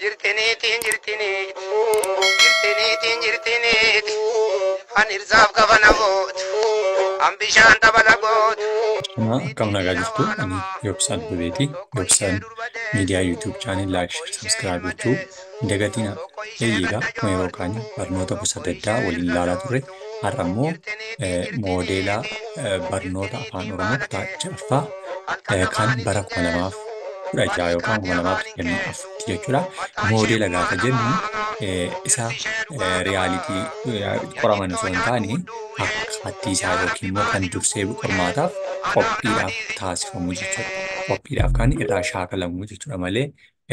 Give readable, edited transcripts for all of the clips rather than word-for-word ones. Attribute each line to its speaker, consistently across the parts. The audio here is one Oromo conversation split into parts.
Speaker 1: Jirtiniitiin jirtiniit jirtiniitiin jirtiniit an irsaaf kafana gootu an bishaan tabala gootu.
Speaker 2: Kanaa akkam nagaa jirtu, ani Yoobsaan Dubeeti. Yoobsaan miidiyaa YouTube channel like, share, subscribe gochuu hin dagatinaa. Eeyyee, akkuma yeroo kaanii barnoota gosa adda addaa waliin ilaalaa turre, har'a immoo moodeela barnoota Afaan Oromoo kutaa ja'affaa kan bara 2016 yookaan 2024tti jechuudha. Moodeela gaafa jennu isa reality qoraman osoo hin taane, akkaattii isaa yookiin immoo kan dursee qormaataaf qophiidhaaf taasifamu jechuudha. Qophiidhaaf kan irraa shaakalamu jechuudha malee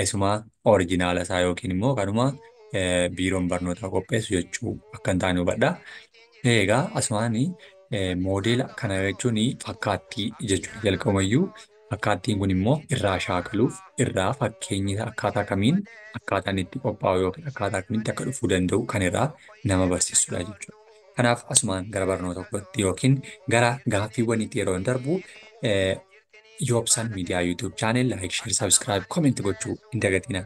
Speaker 2: isuma original isaa yookiin immoo kanuma biiroon barnootaa qopheessu jechuu akka hin taane hubadha. Egaa asumaan moodeela kana jechuun fakkaattii jechuudha. Jalqabumayyuu fakkaattiin kun immoo irraa shaakaluuf, irraa fakkeenyi akkaataa kamiin akkaataan itti qophaa'u yookiin akkaataa kamitti akka dhufuu danda'u kan irraa nama barsiisudha jechuudha. Kanaaf asumaan gara barnoota kootti yookiin gara gaaffiiwwaniitti yeroo darbu, Yoobsaan miidiyaa YouTube channel like, share, subscribe, comment gochuu hin dagatinaa.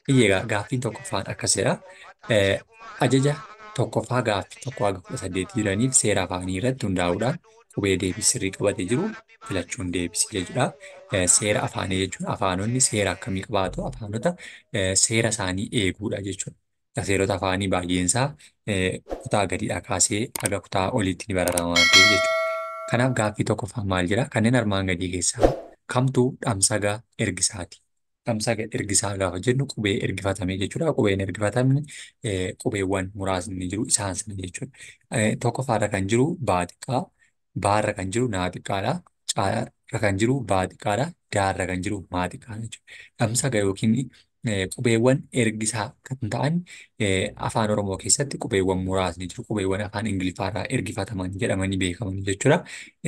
Speaker 2: Egaa gaaffiin tokkoffaan akkas jedha. Ajaja tokkoffaa gaaffii 1 haga 18 jiraniif seera afaanii irratti hundaa'uudhaan qubee deebii sirrii qabatee jiru filachuun deebisi jechuudha. Seera afaanii jechuun afaanonni seera akkamii qabaatu? Afaanota seera isaanii eeguudha jechuudha. Seerota afaanii baay'een isaa kutaa gadiidhaa kaasee haga kutaa oliitti ni baratama waan ta'eef jechuudha. Kanaaf gaaffii tokkoffaan maal jedha? Kanneen armaan gadii keessaa kamtu dhamsaga ergisaati? Dhamsaga ergisaa gaafa jennu qubee ergifatame jechuudha. Qubeen ergifatamne qubeewwan muraasni ni jiru, isaan sana jechuudha. Tokkoffaarra kan jiru baa xiqqaa, baarra kan jiru naa xiqqaadha, caarra kan jiru baa xiqqaadha, daarra kan jiru maa xiqqaadha jechuudha. Dhamsaga yookiin qubeewwan ergisaa kan ta'an Afaan Oromoo keessatti qubeewwan muraasni jiru. Qubeewwan afaan Ingiliffaarraa ergifataman jedhamanii beekaman jechuudha.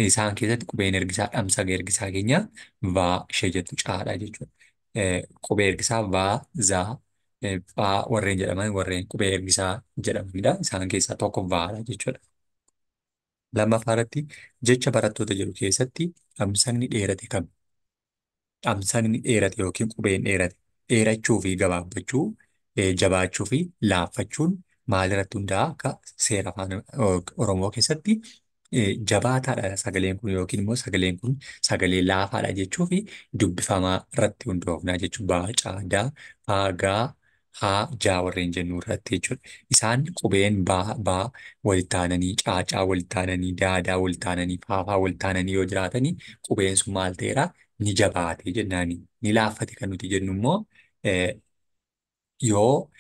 Speaker 2: Isaan keessatti qubeen ergisaa dhamsaga ergisaa keenya vaa ishee jettu caadha jechuudha. Qubee ergisaa vaa, zaa, faa warreen jedhaman warreen qubee ergisaa jedhamanidha. Isaan keessaa tokko vaadha jechuudha. Lammaffaa irratti jecha barattoota jedhu keessatti dhamsagni dheerate kami? Dhamsagni dheerate yookiin qubeen dheerate dheerachuu fi gabaabbachuu, jabaachuu fi laaffachuun maalirratti hundaa'a? Akka seera Afaan Oromoo keessatti jabaataadha sagaleen kun yookiin immoo sagaleen kun sagalee laafaadha jechuu fi dubbifamaa irratti hundoofna jechuudha. Baa, caa, daa, faa, gaa, haa, jaa warreen jennu irratti jechuudha. Isaan qubeen baa, baa walitti aananii, caa, caa walitti aananii, daa, daa walitti aananii, faa, faa walitti aananii yoo jiraatanii, qubeen sun maal ta'eera? Ni jabaate jennaani. Ni laaffate kan nuti jennu immoo yoo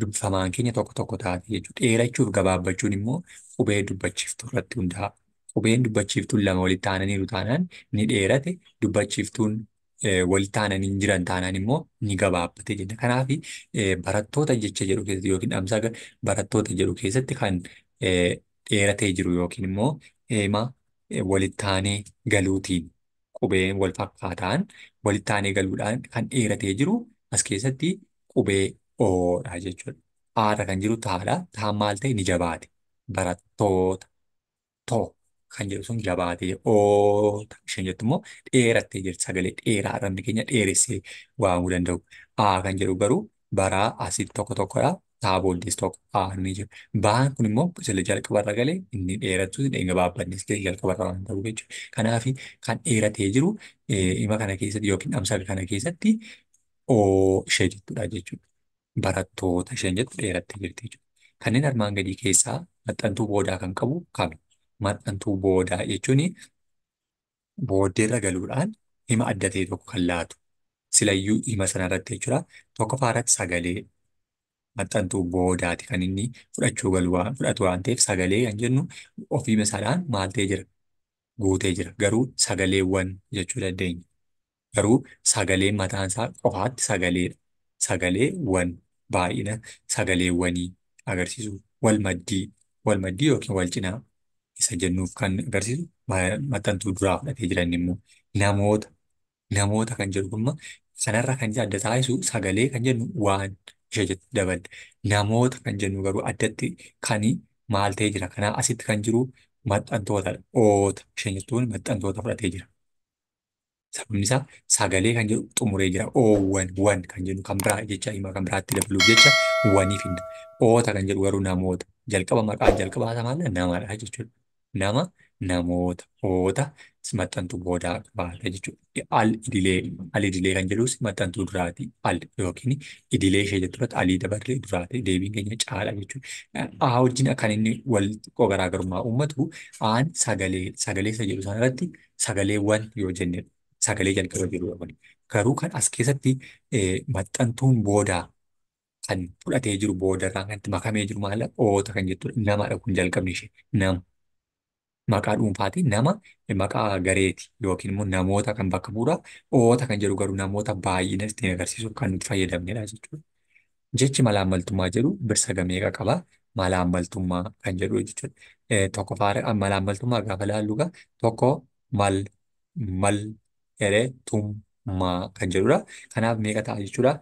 Speaker 2: dubbifamaan keenya tokko tokko taate jechuudha. Dheerachuuf gabaabbachuun immoo qubee dubbachiiftuu irratti hundaa'a. Qubeen dubbachiiftuun lama walitti aananiiru taanaan ni dheerate, dubbachiiftuun walitti aananii hin jiran taanaan immoo ni gabaabbate jenna. Kanaaf barattoota jecha jedhu keessatti yookiin dhamsaga barattoota jedhu keessatti kan dheeratee jiru yookiin immoo hima walitti aanee galuutiin, qubeen wal fakkaataan walitti aanee galuudhaan kan dheeratee jiru as keessatti qubee oodha jechuudha. Aarra kan jiru taadha. Taan maal ta'e? Ni jabaate. Barattoota, to kan jedhu sun jabaatee, oota isheen jettu immoo dheerattee jirti. Sagalee dheeraa arrabni keenya dheeressee waamuu danda'u. Aa kan jedhu garuu baraa asitti tokko tokkodha. Taa booddees tokko aa ni jira. Baan kun immoo sila jalqabarra galee inni dheeratu hin gabaabbannes jalqabarra waan ta'uuf jechuudha. Kanaaf kan dheeratee jiru hima kana keessatti yookiin dhamsaga kana keessatti oo ishee jettudha jechuudha. Barattoota isheen jettu dheerattee jirti jechuudha. Kanneen armaan gadii keessaa maxxantuu boodaa kan qabu kami? Maxxantuu boodaa jechuun booddeerra galuudhaan hima adda ta'e tokko kan laatu. Silayyuu hima sanarratti jechuudha. Tokkoffaa irratti sagalee maxxantuu boodaati kan inni fudhachuu galu waan fudhatu waan ta'eef, sagalee kan jennu ofiima isaadhaan maal ta'ee jira? Guutee jira. Garuu sagaleewwan jechuu dandeenya. Garuu sagaleen mataan isaa qofaatti sagaleedha. Sagaleewwan baay'ina sagaleewwanii agarsiisu. Wal maddii, wal maddii yookiin wal cinaa isa jennuuf kan agarsiisu maxxantuu duraa fudhatee jiran immoo namoota. Namoota kan jedhu kun sanarra kan adda taasisu, sagalee kan jennu waan ishee jettu daballe. Namoota kan jennu garuu addatti kan maal ta'ee jira? Kanaa asitti kan jiru maxxantootadha. Oota isheen jettuun maxxantoota fudhatee jira. Sababni isaa sagalee kan jedhu xumuree jira. Oowwan wan kan jennu kan biraa jecha himaa kan biraatti dabaluuf jecha wanii finna. Oota kan jedhu garuu namoota. Jalqaba maqaan jalqabaa isaa maal namadha jechuudha. Nama namoota oota maxxantuu boodaa qabaata jechuudha. Al idilee al idilee kan jedhus maxxantuu duraati. Al yookiin idilee ishee jettu irratti alii dabarree duraati. Deebiin keenya caala jechuudha. A wajjin kan inni wal xiqqoo garaagarummaa uummatu aan sagalee sagalee isa jedhu sana irratti sagaleewwan yoo jennedha. Sagalee jalqaba jiru kun. Garuu kan as keessatti maxxantuun boodaa kan fudhatee jiru boodarraa kan itti makamee jiru maal oota kan jettudha. Namadha kun jalqabni ishee nama. Maqaa dhuunfaati nama maqaa gareeti yookiin immoo namoota kan bakka bu'uura. Oota kan jedhu garuu namoota baay'ina ittiin agarsiisuuf kan nuti fayyadamnedha jechuudha. Jechi malaammaltummaa jedhu birsaga meeqa qaba? Malaammaltummaa kan jedhu jechuudha. Tokkoffaa malaammaltummaa gaafa ilaallu tokko mal mal eree tummaa kan jedhudha. Kanaaf meeqa ta'a jechuudha?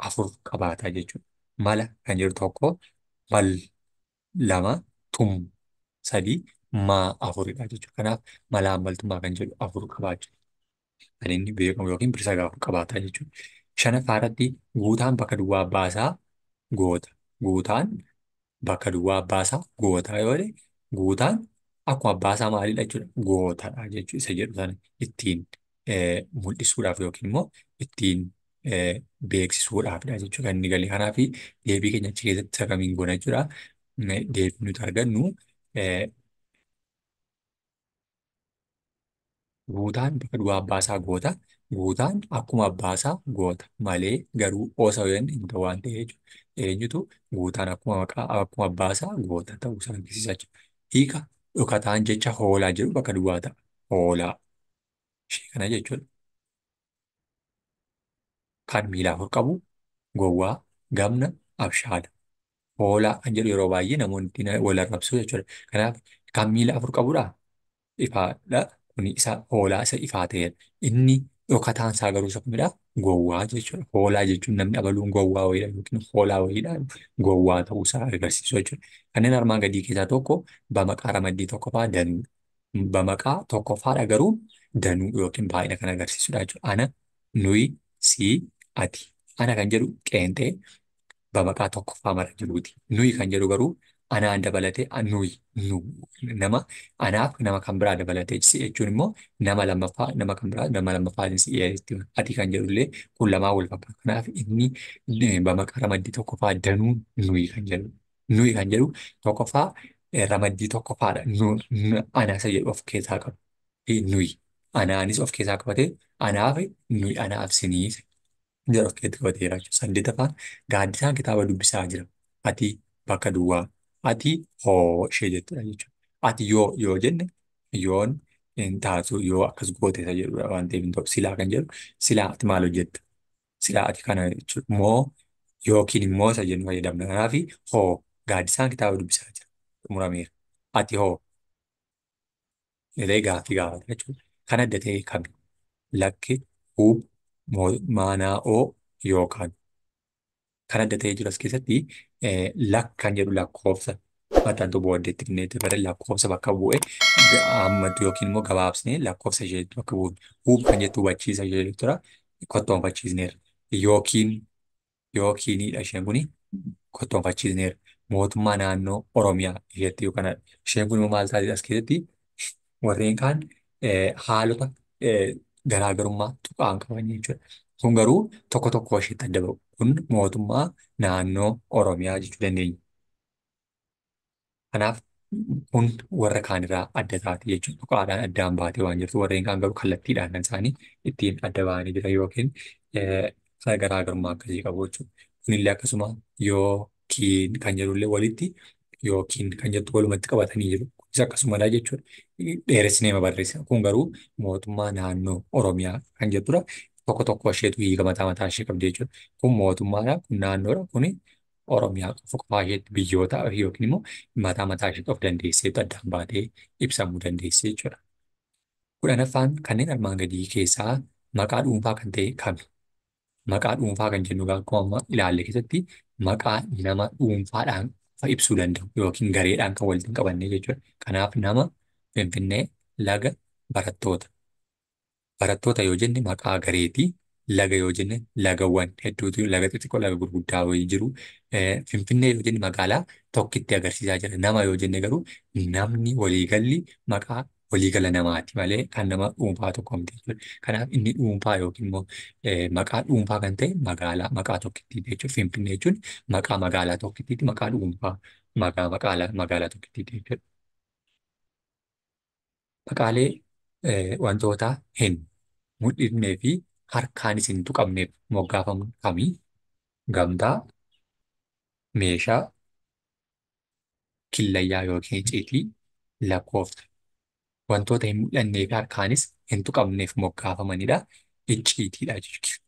Speaker 2: 4 qabaata jechuudha. Mala kan jedhu tokko mal 2 tum 3 maa 4dha jechuudha. Kanaaf malaammaltummaa kan jedhu 4 qabaachuu kan inni beekamu yookiin birsaga 4 qabaata jechuudha. Shanaffaa irratti guutaan bakka duwwaa baasaa goota. Guutaan bakka duwwaa baasaa goota yoo ta'e guutaan akkuma abbaasaa maalidha jechuudha? Gootadha jechuudha. Isa jedhu sana ittiin mul'isuudhaaf yookiin immoo ittiin beeksisuudhaafidha jechuudha kan inni galee. Kanaaf deebii keenya achi keessatti isa kamiin goona jechuudha. Deebii nuti argannu guutaan bakka duwwaa abbaasaa goota. Guutaan akkuma abbaasaa goota malee garuu osoo hin ta'u waan ta'eef jechuudha. Eenyutu guutaan akkuma maqaa akkuma abbaasaa goota ta'uu isaa agarsiisa jechuudha. Hiika dhokataan jecha hoolaa jedhu bakka duwwaa ta'a. Hoolaa ishee kana jechuudha. Kan miila 4 qabu gowwaa gamna abshaala. Hoolaa kan jedhu yeroo baay'ee namoonni ittiin wal arrabsu jechuudha. Kanaaf kan miila 4 qabudha ifaadha. Kuni isa hoolaa isa ifaa ta'edha. Inni dhokataan isaa garuu isa kamidha? Gowwaa jechuudha. Hoolaa jechuun namni abaluun gowwaa wayiidha yookiin hoolaa wayiidha. Gowwaa ta'uu isaa agarsiisu jechuudha. Kanneen armaan gadii keessaa tokko bamaqaa ramaddii tokkoffaa danuudha. Bamaqaa tokkoffaadha garuu danuu yookiin baay'ina kan agarsiisudha jechuudha. Ana, nuyi, si, ati. Ana kan jedhu qeenxee bamaqaa tokkoffaa mara jiruuti. Nuyi kan jedhu garuu anaan dabalatee nuyi nu nama anaaf nama kan biraa dabalatee si jechuun immoo nama lammaffaa nama kan biraa nama lammaffaa si jechuudha. Ati kan jedhullee kun lamaa wal fakkaata. Kanaaf inni bamaqaa ramaddii tokkoffaa danuu nuyi kan jedhu. Nuyi kan jedhu tokkoffaa ramaddii tokkoffaadha. Ana isa jedhu of keessaa qaba. Nuyi anaanis of keessaa qabatee anaaf nuyi anaaf sinii jedhu of keessatti qabateera jechuudha. Saddeettaffaan gaaddisaan kitaaba dubbisaa jira. Ati bakka duwwaa. Ati hoo ishee jettudha jechuudha. Ati yoo yoo jenne yoon hin taatu yoo akkas goote isa jedhudha waan ta'eef hin ta'u. Silaa kan jedhu silaa ati maal hojjetta? Silaa ati kana jechuudha. Moo yookiin immoo isa jennu fayyadamna. Kanaaf hoo gaaddisaan kitaaba dubbisaa jira. Xumurameera. Ati hoo jedhee gaaffii gaafata jechuudha. Kan adda ta'e kami? Lakki, hub, maanaa'oo yookaan. Kan adda ta'ee jiru as keessatti lakk kan jedhu lakkoofsa maxxantuu booddeetti finneetti bare lakkoofsa bakka bu'e hammatu yookiin immoo gabaabsinee lakkoofsa ishee bakka bu'u. Hub kan jettu hubachiisa ishee jechuudha. Kottoonfachiisneerra. Yookiin yookiinidha isheen kuni kottoonfachiisneerra. Mootummaa naannoo Oromiyaa isheetti yookaan isheen kun immoo maal taatee as keessatti warreen kaan haalota garaagarummaa tuqaan qaban jechuudha. Kun garuu tokko tokko isheetti adda ba'u. Kun mootummaa naannoo Oromiyaa jechuu dandeenya. Kanaaf kun warra kaanirraa adda taate jechuudha. Tuqaadhaan addaan baatee waan jirtu warreen kaan garuu kallattiidhaan kan isaanii ittiin adda ba'anii jiran yookiin garaagarummaa akkasii qabu jechuudha. Kunillee akkasuma yookiin kan jedhullee walitti yookiin kan jettu walumatti qabatanii jiru. Kunis akkasumadha jechuudha. Dheeressinee barreessina. Kun garuu mootummaa naannoo Oromiyaa kan jettudha. Tokko tokko isheetu hiika mataa mataa ishee qabdi jechuudha. Kun mootummaadha, kun naannoodha, kuni Oromiyaa qofa qofaa isheetti biyyoota yookiin immoo mataa mataa isheetti of dandeesseetu addaan baatee ibsamuu dandeesse jechuudha. 10ffaan kanneen armaan gadii keessaa maqaa dhuunfaa kan ta'e kami? Maqaa dhuunfaa kan jennu akkuma amma ilaalle keessatti maqaa nama dhuunfaadhaan qofa ibsuu danda'u yookiin gareedhaan kan walitti hin qabanne jechuudha. Kanaaf nama, Finfinnee, laga, barattoota. Barattoota yoo jenne maqaa gareeti. Laga yoo jenne lagawwan hedduutu laga xixiqqoo laga gurguddaa wayii jiru. Finfinnee yoo jenne magaalaa tokkitti agarsiisaa jira. Nama yoo jenne garuu namni waliigalli maqaa waliigala namaati malee kan nama dhuunfaa tokko miti jechuudha. Kanaaf inni dhuunfaa yookiin immoo maqaa dhuunfaa kan ta'e magaalaa maqaa tokkittiiti jechuudha. Finfinnee jechuun maqaa magaalaa tokkittiiti, maqaa dhuunfaa maqaa magaalaa tokkittiiti jechuudha. Maqaalee wantoota hin mul'ifnee fi harkaanis hin tuqamneef moggaafamu kamii? Gamtaa, meeshaa, killayyaa yookiin icciitii, lakkoofsa. Wantoota hin mul'annee fi harkaanis hin tuqamneef moggaafamanidha. Icciitiidha jechuudha.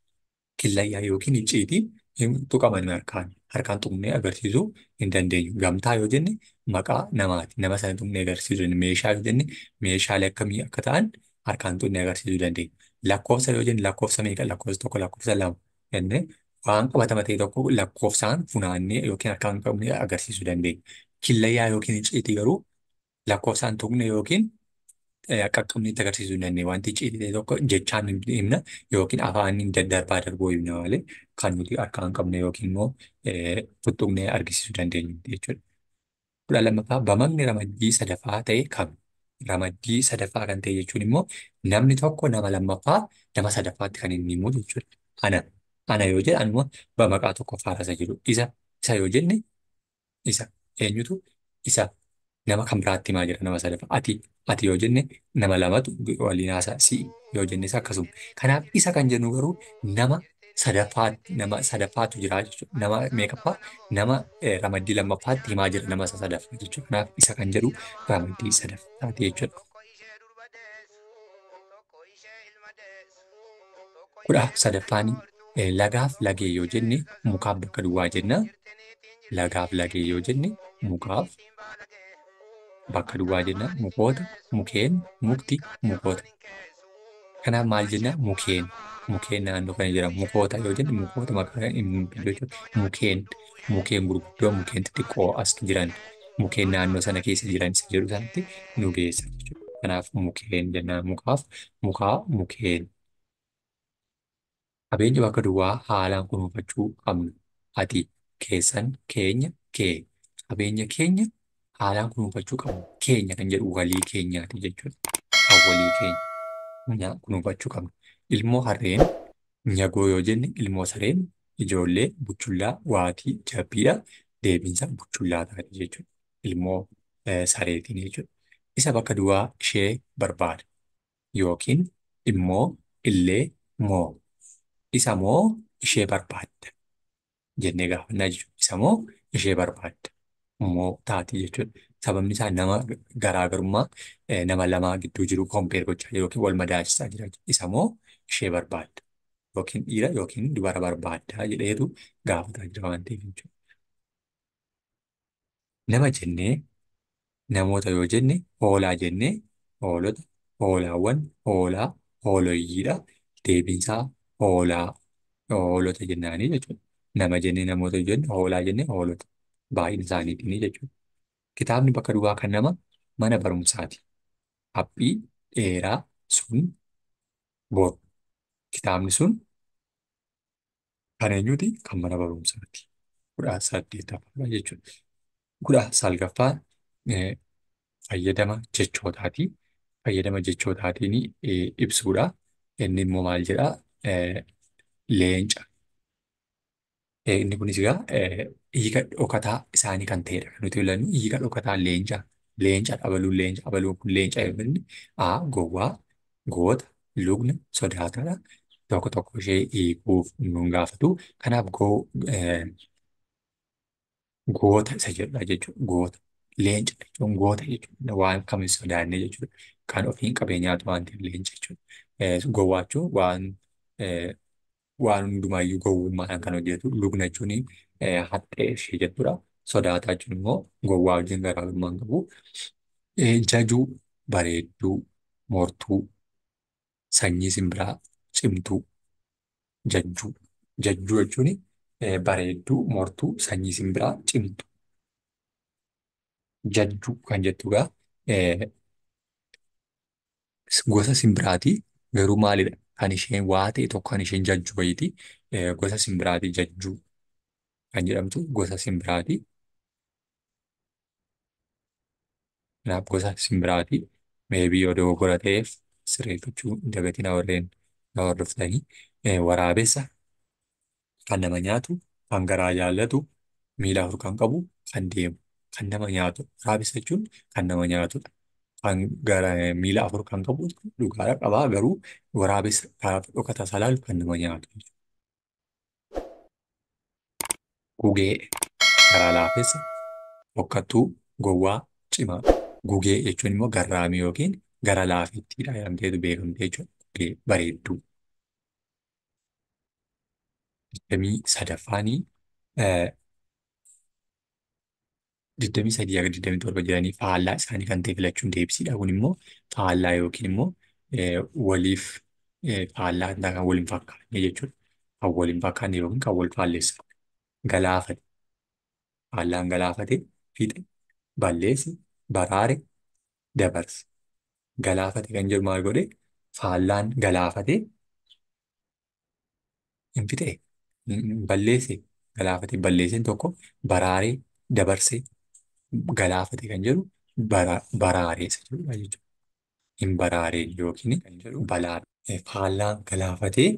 Speaker 2: Killayyaa yookiin icciitiin hin tuqaman harkaan. Harkaan tuqnee agarsiisuu hin dandeenyu. Gamtaa yoo jenne maqaa namaati. Nama sana tuqnee agarsiisuu. Meeshaa yoo jenne meeshaalee akkamii akka ta'an harkaan tuqnee agarsiisuu dandeenya. Lakkoofsa yoo jenne lakkoofsa meeqa? Lakkoofsa tokko, lakkoofsa lama jennee waan qabatama ta'e tokko lakkoofsaan funaannee yookiin harkaan qabnee agarsiisuu dandeenya. Killayyaa yookiin icciitii garuu lakkoofsaan tuqne yookiin qaqqabneetti agarsiisuu hin dandeenye. Wanti icciitii ta'e tokko jechaan himna yookiin afaaniin daddarbaa darbuu himna malee kan nuti harkaan qabne yookiin immoo tuttuqnee argisiisuu dandeenyu jechuudha. 12ffaa, bamaqni ramaddii sadaffaa ta'e kami? Ramaddii sadaffaa kan ta'e jechuun immoo namni tokko nama lammaffaa nama sadaffaatti kan inni himu jechuudha. Ana. Ana yoo jedhan immoo bamaqaa tokkoffaarra isa jiru. Isa. Isa yoo jenne isa eenyutu isa nama kan biraatti himaa jira, nama sadaffaa. Ati. Ati yoo jenne nama lamatu waliin haasa'a. Si'i yoo jennes akkasuma. Kanaaf isa kan jennu garuu nama sadaffaatti, nama sadaffaatu jira jechuudha. Nama meeqaffaa? Nama ramaddii lammaffaatti himaa jira nama isa sadaffaa jechuudha. Kanaaf isa kan jedhu ramaddii sadaffaati jechuudha. 13ffaan, lagaaf lagee yoo jenne mukaaf bakka duwwaa jenna. Lagaaf lagee yoo jenne mukaaf bakka duwwaa jenna. Mukoota, mukeen, mukti, mukoota. Kanaaf maal jenna? Mukeen. Mukeen naannoo kana jira. Mukoota yoo jenne mukoota maqaa hin jechuudha. Mukeen. Mukeen gurguddoo, mukeen xixiqqoo as jiran, mukeen naannoo sana keessa jiran isa jedhu sanatti nu geessa jechuudha. Kanaaf mukeen jennaan, mukaaf, mukaa, mukeen. Qabeenya bakka duwwaa haalaan kunuunfachuu qabnu. Ati, keessan, keenya, kee. Qabeenya keenya haalaan kunuunfachuu qabnu. Keenya kan jedhu walii keenyaati jechuudha. Kan walii keenya kunuunfachuu qabnu. Ilmoo harreen nyagoo yoo jenne ilmoo sareen ijoollee, buchullaa, waatii, jabbiidha. Deebiinsa buchullaa taati jechuudha. Ilmoo sareetiin jechuudha. Isa bakka duwwaa ishee barbaada. Yookiin immoo, illee, moo. Isa moo ishee barbaadda jennee gaafannaa jechuudha. Isa moo ishee barbaadda moo taati jechuudha. Sababni isaa nama garaagarummaa nama lamaa gidduu jiru compare gochaa jiru yookiin wal madaalchisaa jira. Isa moo ishee barbaadda yookiin dhiira yookiin dubara barbaadda jedheetu gaafataa jira waan ta'eef jechuudha. Nama jennee namoota yoo jenne hoolaa jennee hoolota, hoolaawwan, hoolaa, hooloyyiidha. Deebiinsaa hoolaa, hoolota jennaanii jechuudha. Nama jennee namoota yoo jenne hoolaa jennee hoolota baay'ina isaaniitiin jechuudha. Kitaabni bakka duwwaa kan nama mana barumsaati. Haphii dheeraa sun boru. Kitaabni sun kan eenyuti? Kan mana barumsaati. 18ffaadha jechuudha. 19ffaan fayyadama jechootaati. Fayyadama jechootaatiin ibsuudha. Inni immoo maal jedhaa? Leenca. Inni kunis egaa hiika dhokataa isaanii kan ta'edha. Kan nuti filannu hiika dhokataa leenca. Leenca abaluun leenca abaluun kun leenca yoo inni A gowwaa, goota, lugna, sodaataadha. Tokko tokko ishee hiikuuf nu gaafatu. Kanaaf goota isa jedhudha jechuudha. Goota. Leenca jechuun goota jechuudha. Waan kam hin sodaanne jechuudha. Kan ofiin qabeenyaatu waan ta'eef leenca jechuudha. Gowwaa jechuun waan hundumaayyuu gowwummaadhaan kan hojjetu. Lugna jechuun haxxee ishee jechuudha. Sodaataa jechuun immoo gowwaa wajjin garaagarummaa hin qabu. Jajuu, bareedduu, mortuu, sanyii simbiraa, cimtuu, jajjuu. Jajjuu jechuun bareedduu, mortuu, sanyii simbiraa, cimtuu. Jajjuu kan jettu egaa gosa simbiraati. Garuu maalidha? Kan isheen waa ta'e tokko kan isheen jajju wayiiti. Gosa simbiraati jajjuu kan jedhamtu gosa simbiraati. Kanaaf gosa simbiraati. Meebii yoo dogoggora ta'eef sirreeffachuu hin dagatinaa warreen na hordoftanii. Waraabessa kan nama nyaatu, kan garaa jaallatu, miila afur kan qabu, kan deemu, kan nama nyaatu. Waraabessa jechuun kan nama nyaatudha. Kan gara miila afur kan qabu dhugaadha qabaa garuu waraabessa karaa dhokataa isaa ilaalu kan nama nyaatu. Gugee garaa laafessa, hokkattuu, gowwaa, cimaa. Gugee jechuun immoo garraamii yookiin gara laafettiidha jedhamteetu beekamte jechuudha. Gugee bareedduu. 23ffaanii 23 haga 27 jiranii faallaa isaanii kan ta'e filachuun deebisiidha. Kun immoo faallaa yookiin immoo waliif faallaa kan wal hin fakkaanne jechuudha. Kan wal hin fakkaanne yookiin kan wal faalleessan. Galaafate. Faallaan galaafate, fixe, balleesse, baraare, dabarse. Galaafate kan jedhu maal godhe? Faallaan galaafate hin fixe, balleesse, galaafate balleesseen tokko baraaree, dabarse, galaafate kan jedhu baraaree isa jedhudha jechuudha. Hin baraareen yookiin balaa faallaan galaafatee,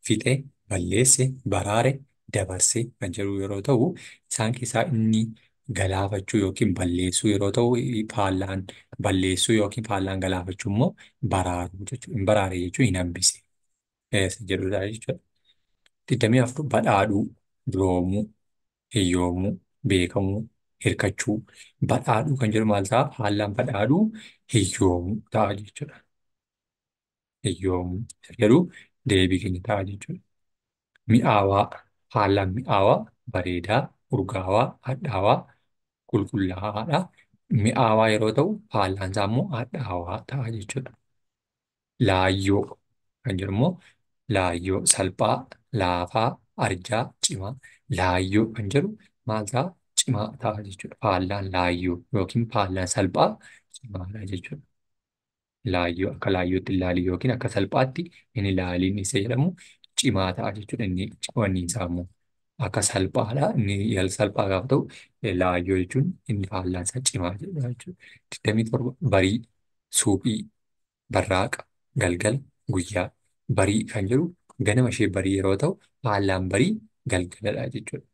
Speaker 2: fixe, balleesse, baraare, dabarse kan jedhu yeroo ta'u isaan keessaa inni galaafachuu yookiin balleessuu yeroo ta'u faallaan balleessuu yookiin faallaan galaafachuu immoo baraaruu jechuudha. Hin baraare jechuun hin hambise jedhudha jechuudha. 24 badhaadhuu, duroomuu, hiyyoomuu, beekamuu, hirkachuu. Badhaadhuu kan jedhu maal ta'a? Faallaan badhaadhuu hiyyoomuu ta'a jechuudha. Hiyyoomuu jedhu deebii keenya ta'a jechuudha. Mi'aawaa, faallaan mi'aawaa, bareedaa, urgaawaa, hadhaawaa, qulqullaa'aadha. Mi'aawaa yeroo ta'u faallaan isaa immoo hadhaawaa ta'a jechuudha. Laayyoo kan jedhu immoo laayyoo salphaa, laafaa, arjaa, cimaa. Laayyoo kan jedhu maal ta'a? Cimaa ta'a jechuudha. Faallaan laayyoo yookiin faallaan salphaa cimaadha jechuudha. Laayyoo akka laayyootti ilaali yookiin akka salphaatti hin ilaaliin isa jedhamu cimaa ta'a jechuudha. Inni wanni isaa immoo akka salphaadha. Inni salphaa gaafa ta'u laayyoo jechuun inni faallaan isaa cimaa jedhama jechuudha. 27 barii, suuphii, barraaqa, galgala, guyyaa. Barii kan jedhu ganama ishee barii yeroo ta'u faallaan barii galgaladha jechuudha.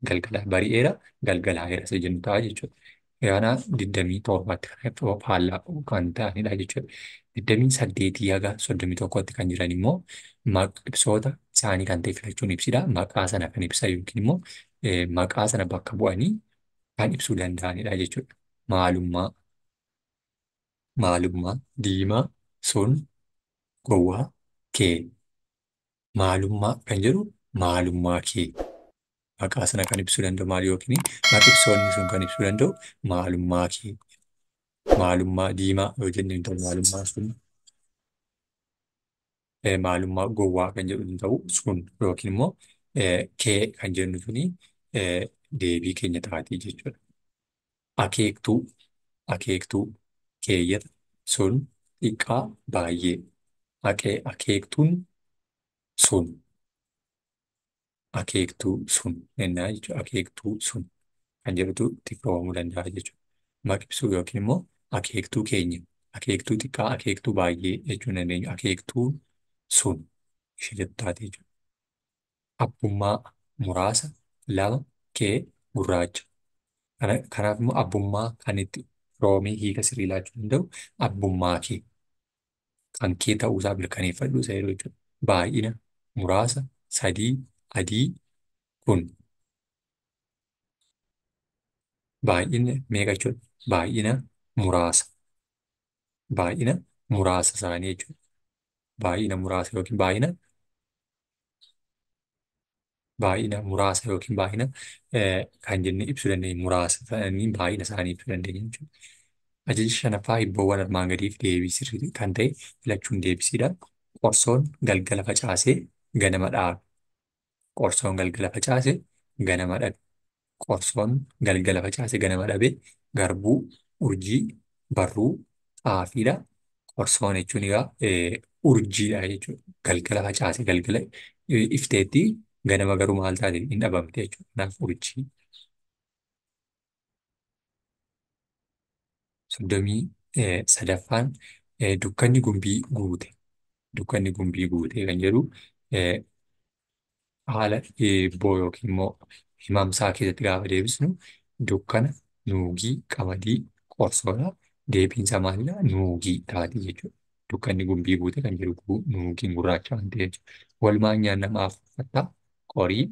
Speaker 2: Galgala bari'eera galgalaa'eera isa jennu ta'a jechuudha. Yana 27tti kan faallaa kan ta'anidha jechuudha. 28 haga 31tti kan jiran immoo ibsoota isaanii kan ta'e filachuun ibsidha. Maqaa sana kan ibsan yookiin immoo maqaa sana bakka bu'anii kan ibsuu danda'anidha jechuudha. Maalummaa, maalummaa, diimaa, sun, gowwaa, kee. Maalummaa kan jedhu maalummaa kee. Maqaa sana kan ibsuu danda'u maal yookiin maqibsoonni sun kan ibsuu danda'u maalummaa kee. Maalummaa diimaa yoo jenne hin ta'u maalummaa sun maalummaa gowwaa kan jedhu hin ta'u sun yookiin immoo kee kan jennu suni deebii keenya taatii jechuudha. Akeektuu, akeektuu, keeyyata, sun, xiqqaa, baay'ee. Akeektuun sun. Akeektuu sun jennaa jechuudha. Akeektuu sun kan jedhutu itti firoomuu danda'a jechuudha. Maqibsuu yookiin immoo akeektuu keenya, akeektuu xiqqaa, akeektuu baay'ee jechuu dandeenya. Akeektuu sun ishee jettu taate jechuudha. Abbummaa muraasa, lama, kee, gurraacha. Kanaaf immoo abbummaa kan itti firoomee hiika sirrii laachuu danda'u abbummaa kee. Kan kee ta'uusaa mirkaneeffadhu isa jedhu jechuudha. Baay'ina, muraasa, sadii, adii, kun. Baay'ina meeqa jechuudha? Baay'ina muraasa. Baay'ina muraasa isaanii jechuudha. Baay'ina muraasa yookiin baay'ina muraasa yookiin baay'ina kan jennee ibsuu dandeenya. Muraasa ta'anii baay'ina isaanii ibsuu dandeenya jechuudha. Ajaja shanaffaa hibboowwan armaan gadiif deebii sirrii kan ta'e filachuun deebisiidha. Qorsoon galgala facaasee ganama dhaabe. Qorsoon galgala facaase ganama dhabe. Qorsoon galgala facaase ganama dhabe. Garbuu, urjii, barruu, xaafiidha. Qorsoon jechuun egaa urjiidha jechuudha. Galgala facaase galgala ifteetti ganama garuu maal taate hin dhabamte jechuudha. Kanaaf urjii. 33ffaan dukkanni gumbii guute. Dukkanni gumbii guute kan jedhu haala hibboo yookiin immoo himamsaa keessatti gaafa deebisnu dukkana, nuugii, qamadii, qorsoodha. Deebiin isaa maalidha? Nuugii taati jechuudha. Dukkanni gumbii guute kan jedhu nuugiin gurraacha waan ta'eef jechuudha. Walumaan nyaannamaaf uffata, qorii,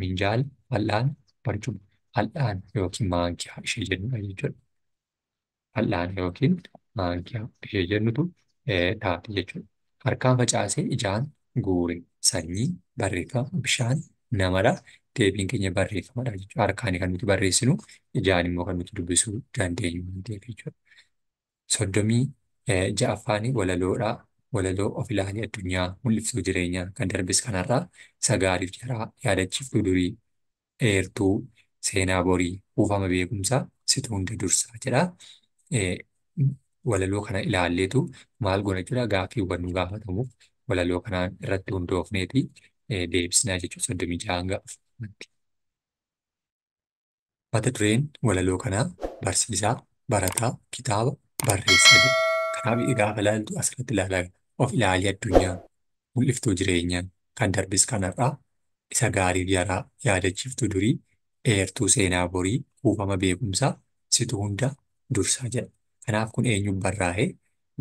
Speaker 2: minjaala, fal'aana, barcuma. Fal'aana yookiin maankiyaa ishee jennudha jechuudha. Fal'aana yookiin maankiyaa ishee jennutu taati jechuudha. Harkaan facaasee ijaan guure sanyii barreeffama bishaan namadha. Deebiin keenya barreeffamadha jechuudha. Harkaan kan nuti barreessinu ijaan immoo kan nuti dubbisuu dandeenyu waan ta'eef jechuudha. 36ffaan walaloodha. Walaloo of ilaalii addunyaa mul'iftuu jireenyaa kan darbes kanarraa isa gaariif jaraa yaadachiiftuu durii eertuu seenaa borii kuufama beekumsaa situ hunda dursaa jedha. Walaloo kana ilaalleetu maal goona jechuudha gaaffiiwwan nu gaafatamuuf walaloo kanaan irratti hundoofneeti deebisnaa jechuudha 36 hanga 40tti. Mata dureen walaloo kanaa barsiisaa, barataa, kitaaba, barreessaa jedha. Kanaaf gaafa ilaaltu asirratti ilaalaa of ilaalii addunyaa mul'iftuu jireenyaa kan darbes kanarraa isa gaariif yaraa yaadachiiftuu durii eertuu seenaa borii kuufama beekumsaa situ hunda dursaa jedha. Kanaaf kun eenyuun barraa'ee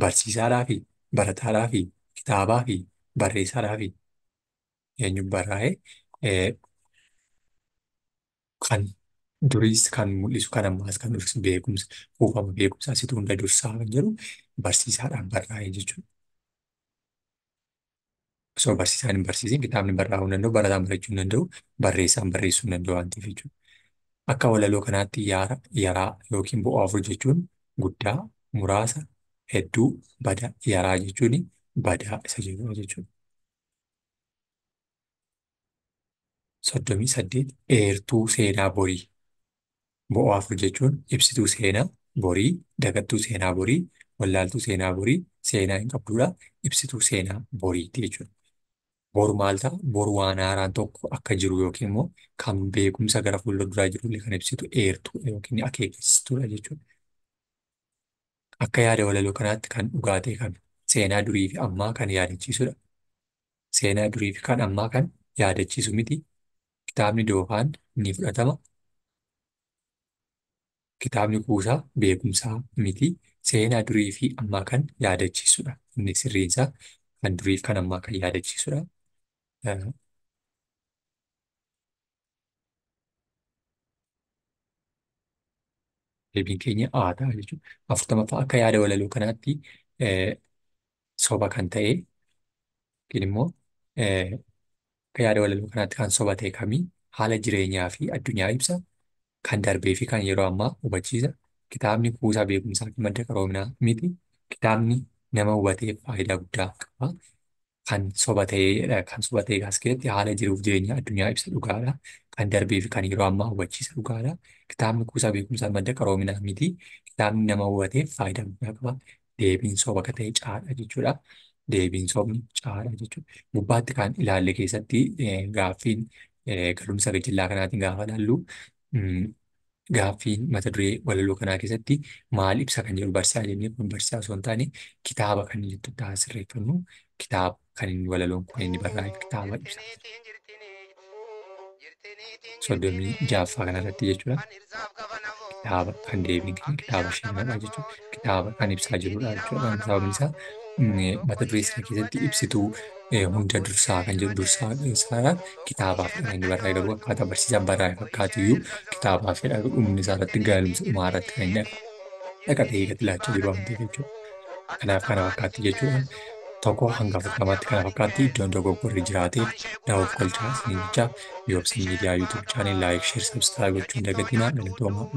Speaker 2: barsiisaadhaa fi barataadhaa fi kitaabaa fi barreessaadhaa fi eenyuun barraa'ee kan duriis kan mul'isu kan ammaas kan mul'isu beekumsa kuufama beekumsaa situ hunda dursaa kan jedhu barsiisaadhaan barraa'ee jechuudha. Osoo barsiisaan hin barsiisin kitaabni barraa'uu hin danda'u, barataan barachuu hin danda'u, barreessaan barreessuu hin danda'u waan ta'eef jechuudha. Akka walaloo kanaatti yaraa yookiin bu'aa afur jechuun guddaa, muraasa, hedduu, bada, yaraa jechuun badaa isa jedhudha jechuudha. 38 eertuu seenaa borii. Bu'aa afur jechuun ibsituu seenaa borii, dagattuu seenaa borii, wallaaltuu seenaa borii, seenaa hin qabduudha. Ibsituu seenaa boriiti jechuudha. Boru maal ta'a? Boru waan haaraan tokko akka jiru yookiin immoo kan beekumsa gara fuulduraa jiru kan ibsitu eertuudha yookiin akeekkachiistuudha jechuudha. Akka yaada walaloo kanaatti kan dhugaa ta'e kan seenaa durii fi ammaa kan yaadachiisudha. Seenaa durii fi kan ammaa kan yaadachiisu miti. Kitaabni doofaan ni fudhatama. Kitaabni kuusaa beekumsaa miti. Seenaa durii fi ammaa kan yaadachiisudha. Inni sirriinsaa kan durii fi kan ammaa kan yaadachiisudha. Deebiin keenya A ta'a jechuudha. 40ffaa akka yaada walaloo kanaatti soba kan ta'e yookiin immoo akka yaada walaloo kanaatti kan soba ta'e kamii haala jireenyaa fi addunyaa ibsa kan darbee fi kan yeroo ammaa hubachiisa. Kitaabni kuusaa beekumsaa fi madda qaroominaa miti. Kitaabni nama hubateef faayidaa guddaa qaba. Kan soba ta'edha. Kan soba ta'e as keessatti haala jiruuf jireenya addunyaa ibsa dhugaadha. Kan darbee fi kan yeroo ammaa hubachiisa dhugaadha. Kitaabni kuusaa beekumsaa madda qaroominaa miti. Kitaabni nama hubateef faayidaa guddaa qaba. Deebiin soba akka ta'e caadha jechuudha. Deebiin sobni caadha jechuudha. Gubbaatti kan ilaalle keessatti gaaffiin galumsa gajjallaa kanaatiin gaafa ilaallu gaaffiin mata duree walaloo kanaa keessatti maal ibsa kan jedhu barsiisaa jennee kun barsiisaa osoo hin taane kitaaba kan inni jettu ta'a sirreeffannu kitaaba kan inni walaloon kun inni barraa'e kitaaba ibsa. 36ffaa kanarratti jechuudha. Kitaaba kan deebiin keenya kitaaba shanadha jechuudha. Kitaaba kan ibsaa jirudha jechuudha. Sababni isaa mata duree sana keessatti ibsituu hunda dursaa kan jedhu dursaa isaadha. Kitaabaaf kan inni barraa'e garuu akkaataa barsiisaan barraa'e fakkaatu iyyuu kitaabaaf jedha dhumni isaa irratti galumsa dhumaa irratti kan inni dhaqatee gadi laachaa jiru waan ta'eef jechuudha. Kanaaf kana fakkaatti jechuudha. 1 hanga 40tti kana fakkaatti iddoon dogoggorri jiraateef na of kolchaa isiniin jecha Yoobsan Miidiyaa YouTube channel like, share, subscribe gochuun dagatinaa galatoomaa.